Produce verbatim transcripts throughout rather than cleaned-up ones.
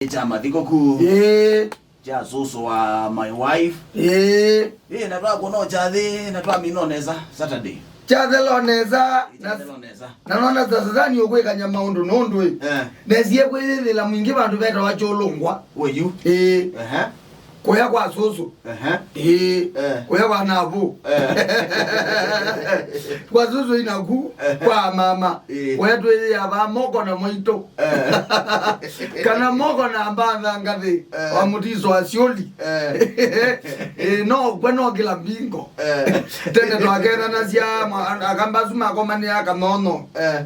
Kya mathiko ku. Ĩĩ. Kya susu wa my wife. Ĩĩ. Ĩĩ, na twakuona kyathĩ, na twamina nesa Saturday. Kyathela nesa, na, kyathela nesa. Na nona sasa Satani ũkwĩkany'a maũndũ nũndũ ĩ. Eh. Nesie kwĩyĩthĩla mwingĩ vandũ vetawa Kyũlũngwa. Were you? Ĩĩ. Ehe. Kũya kwa susu. Ehe. Ĩĩ. Eh. Kũya kwa navu. Eh. Kwa susu inaku, eh, kwa mama. Ĩĩ. Kũya twĩyĩaa vaa moko na mwaitũ. Eh. Kana moko na mbatha ngathĩ, eh, wa mũtiso wa syũli. Eh. Ĩĩ, no kwe no kĩla mbingo. Eh. Tene twakethanasya mwa-, an-, akamba asu makomanĩa kanono. Eh.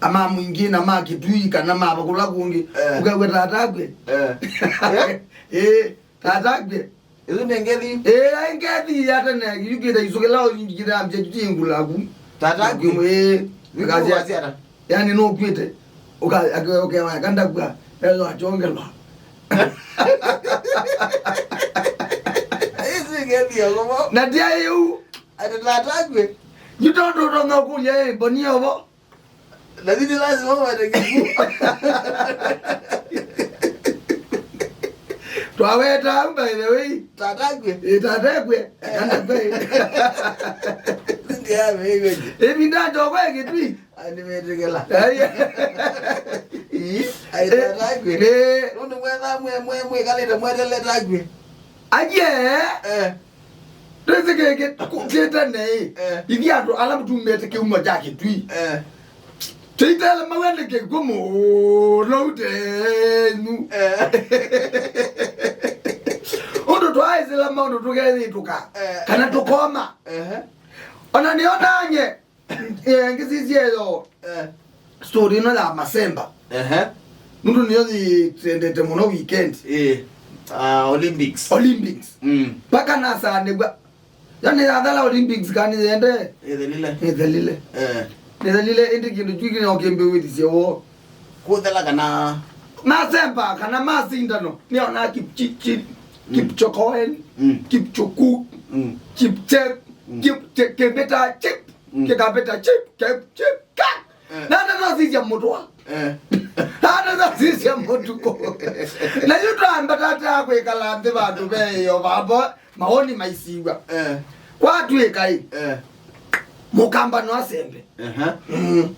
Ama mwingĩ na ma Kĩtui kana ma kũla kũngĩ. Eh. Ũkew'a tata akw'e. Eh. Eh? Ĩĩ, tata akw'e. Ĩsu nĩ ngethi? Ĩĩ, ai ngethi ya tene, yukĩte isũkĩla ũyingĩte ambya kĩtingũlaku. Tata akw'e? Ĩĩ. Ĩsu akasya, wasiata? Yani nũkw'ĩte. Ũka-, ake-, ũkewa kanda kwa, elo achongelwa. Ĩsu ngethi ya kũmo. Na ndia ĩu. Ati tata akw'e? Yu tondũ ũtonga ũkũlya, ĩ, Mboni ovo? Lakini lazima uwete Kĩkũũ. Twaweta, by the way. Tata akw'e? Ĩ, tata akw'e. Kanda kw'e. Ndia meiwe. Ĩvinda njokwa Kĩtui. Ani metekela. Ai. Ii, ai, tata akw'e. Ĩ. Nũndũ mwetha mwe, mwe, mwekalĩte mwetele tata akw'e. Aje. Eh. Ndwĩsĩ kĩkĩ kũkĩte neĩ. Eh. Ithyĩ andũ ala tumĩte kĩumo kya Kĩtui. Eh. Tũitelemawe nĩ kĩkw'ũ mũno ũtenyu. Eh. Ũndũ twaaĩsĩla maũndũ tũkethĩtũka. Eh. Kana tũkoma. Ehe. Ona nĩonanye. Eh, ngĩsisya yo. Eh. Story ĩno ya masemba. Ehe. Nũndũ nĩyo yĩtendete mũno weekend. Eh. Ah, Olympics. Olympics. Mm. Mpaka nasaanĩw'a. Yo nĩyathala Olympics kana nĩyende? Nĩthelile. Nĩthelile. Eh. Nĩthelile, ĩndĩ kĩndũ kyu kĩno kĩmbĩwĩthisye woo. Kũthela kana? Masemba kana masindano. Nĩona Kipchichir, mm, Kipchokoen, mm, Kipchukuk, mm, Kipchep, mm, Kipche-, Kĩmbĩta chip. Mm. Kĩkambĩta chip, chip, chip, ka. Eh. Na ndatosisya mũtwa. Eh. Na ndatosisya mũtukũ. Na yu twambata ta kwĩkala nthĩ vandũ veĩo vambo, maoni maisiwa. Eh. Kwatwĩka ĩ. Eh. Mũkamba no asembe. Ehe. Mm.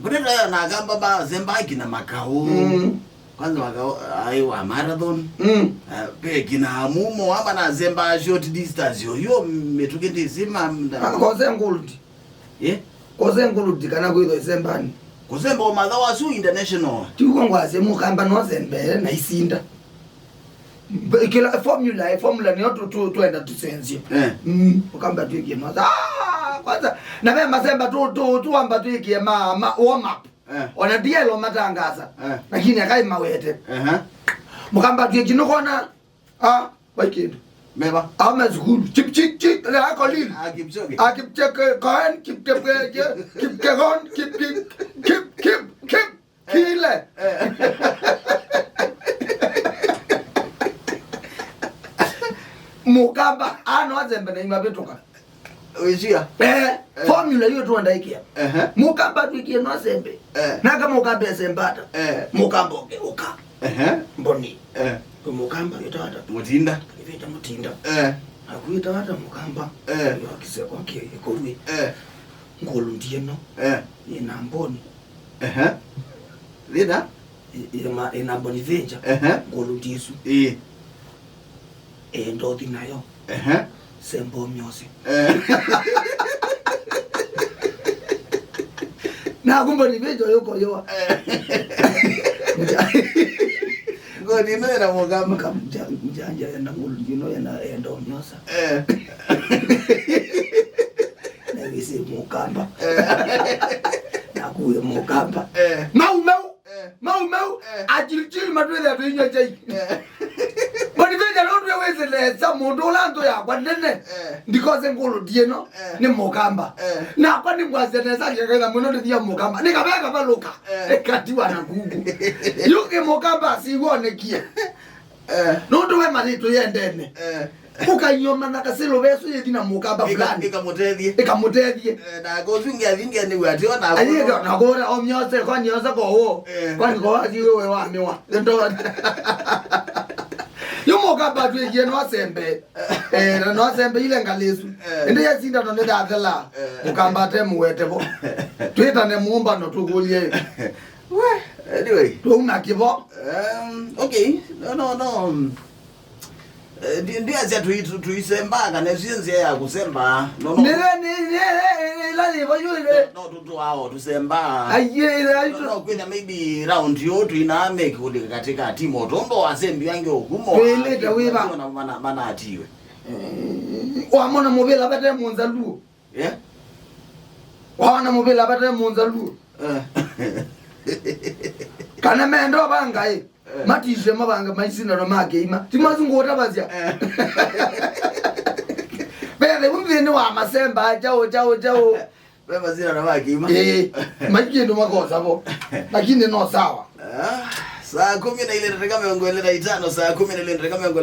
Kũrĩ na akamba masemba akina Makau. Mm. Kwanza Makau, ai wa marathon. Mm. Eh, pe kina Mumo, amba na semba short distance. Yo, yo, mĩtũkĩ ndĩsima, mda. Ah, kose ngũlũti. Eh? Kose ngũlũti kana kwĩthwa ĩsembani. Kũsemba ũmatha wasu international. Tiuko ngwasya mũkamba no sembere na isinda. Mbe-, kĩla formula, formula nĩyo tũ-, tũ-, twenda tũsenzio. Eh. Mm, mũkamba twĩkie no. Ah, kwanza, na ve masemba tũ-, tũ-, tũamba twĩkie ma, ma warm up. Eh. Ona D L o matangaza. Eh. Lakini akai mawete. Ehe. Mũkamba twĩkie nũkona. Ah, vai kĩndũ. Meva? Ao me sukulu. Chip, chip, chip, le ako lil. Ah, Kipchoge. Ah, Kipchoge, Koen, Kipchoge, Kipkegon, Kip, Kip, Kip, Kip, Kip, Kile. Eh. Mũkamba, ano azembe na imavĩtũka. Wĩsĩa? Eh, eh. Formula yu tũandaĩkĩa. Ehe. Mũkamba twĩkie no asembe. Eh. Naka mũkamba esembata. Eh. Mũkamba ũke, ũka. Ehe. Mboni. Eh. Kwĩ mũkamba wĩtata. Mũtinda. Ivĩta mũtinda. Eh. Akwĩta ata mũkamba? Eh. Yo kĩseko kĩ ĩkũrwĩ. Eh. Ngũlũ ndieno. Eh. Ĩna mboni. Ehe. Thĩna? Ĩ-, ĩma-, ĩna Boniventure. Ehe. Ngũlũ ndisu. Ĩĩ. Ĩ, ndothi nayo. Ehe. Sembo myose. Eh. Na kumbe ni vejo yoko yoa. Eh. Ngoni no era mugamba. Mjanja enda ngulu, you know, enda, enda omyosa. Eh. Na wisi mukamba. Eh. Na kuwe mukamba. Eh. Mau, mau. Eh. Mau, mau. Eh. Achilichili matwĩthĩa tũinywa chai. Eh. Boniface no ndwĩwĩsĩ nesa mũndũ ũla nthũ yakwa nene. Eh. Ndikose ngũlũ ndiĩno. Eh. Nĩ mũkamba. Eh. Nakwa nĩngwasya nesa ngeketha mũno ndĩthia mũkamba. Nĩ kavea kavalũka. Eh. Ĩkatiwa na kuku. Yu kĩ mũkamba asiwonekie. Eh. Nũndũ we marĩtũ yendene. Eh. Ũkaioma na kasĩlũ vesu yĩthi na mũkamba fulani. Ĩkamũtethie. Ĩkamũtethie. Eh, na kosu ngiathi ngianĩw'a atĩ ona ayĩga na kũra omyose kwani yose kowo. Eh. Kwani kowo ati wewe wa miwa. Ndo. Yo mũkamba twĩgie no asembe. Eh, na no asembe ile ngalĩsu. Eh. Ende ya sindano nĩ dathela. Eh. Mũkamba ate mũwete vo. Twĩtane mũmbano tũkũlie. We, anyway. Twauna kĩvo. Um, okay. No, no, no. Eh, ndi- ndiasya tui- tu- tuisembaa kana ĩsu nzĩa ya kũsemba. No, no. Nĩve nĩ- nĩ- nĩ- ĩla yĩvo yu ĩve. No, tu- tu- ao, tũsembaa. Aiye ĩla. No, no, kwĩna maybe round yo tuina make kũlika katika timu. Tondo asembi angĩ okumo. Twĩlĩte wĩva? Mana- manatiwe. Wamona mũvĩla vate mũnzaluo. Yeah. Waona mũvĩla vate mũnzaluo. Eh. Kana mendo vangai. Eh. Matishe mavanga maisindano ma kĩima. Ti mazungu ũtavasya. Eh. Vethe ũnthĩnĩ wa masemba chao chao chao. Ve masindano ma kĩima. Eh. Maikĩndũ makosa vo. Lakini no sawa. Ah, saa kumi na ile dakika mĩongo ĩlĩ na itano, saa kumi na ile dakika mĩongo